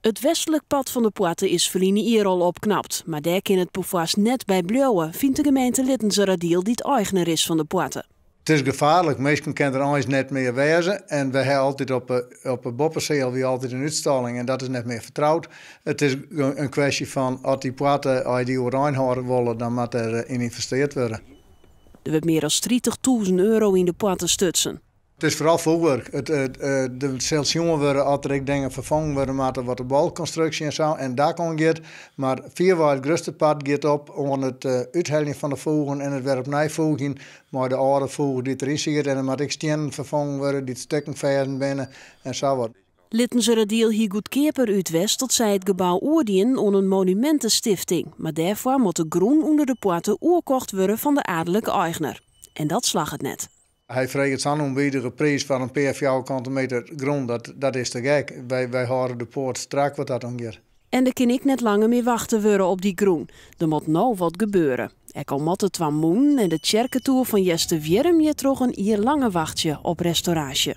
It westlik part fan de poarte is ferline jier al opknapt, mar dêr kin it perfoarst net by bliuwe, fynt de gemeente Littenseradiel dy't eigner is fan de poarte. It is gefaarlik, minsken kinne der eins net mear wêze en we ha altyd op de boppeseal wie altyd in útstalling en dat is net mear fertroud. It is in kwestje fan as dy poarte, as je dy oerein hâlde wolle, dan moat der yn ynvesteard wurde. Der wurdt mear as 30.000 euro yn de poarte stutsen. It is foaral foechwurk. Der sil sjoen wurde oft der ek dingen ferfongen wurde moatte wat de balkkonstruksje en sa en dak oangiet. Mar fierwei it grutste part giet op oan it útheljen fan de foegen en it wer opnij foegjen mei de âlde foech dy't deryn siet. En der moatte ek stiennen ferfongen wurde dy't stikken ferzen binne en sa wat. Littenseradiel hie goedkeaper út west as sy it gebou oerdienen oan in monumintestifting. Mar dêrfoar moat de grûn ûnder de poarte oerkocht wurde fan de aadlike eigner. En dat slagget net. Hy freget sa'n ûnbidige priis foar in pear fjouwerkante meter grûn, dat is te gek. Wy hâlde de poat strak wat dat oangiet. En der kin ek net langer mear wachte wurde op dy grûn. Der moat no wat gebeure. Ek al moatte twa mûnen en de tsjerketoer fan Easterwierrum hjirtroch in jier langer wachtsje op restauraasje.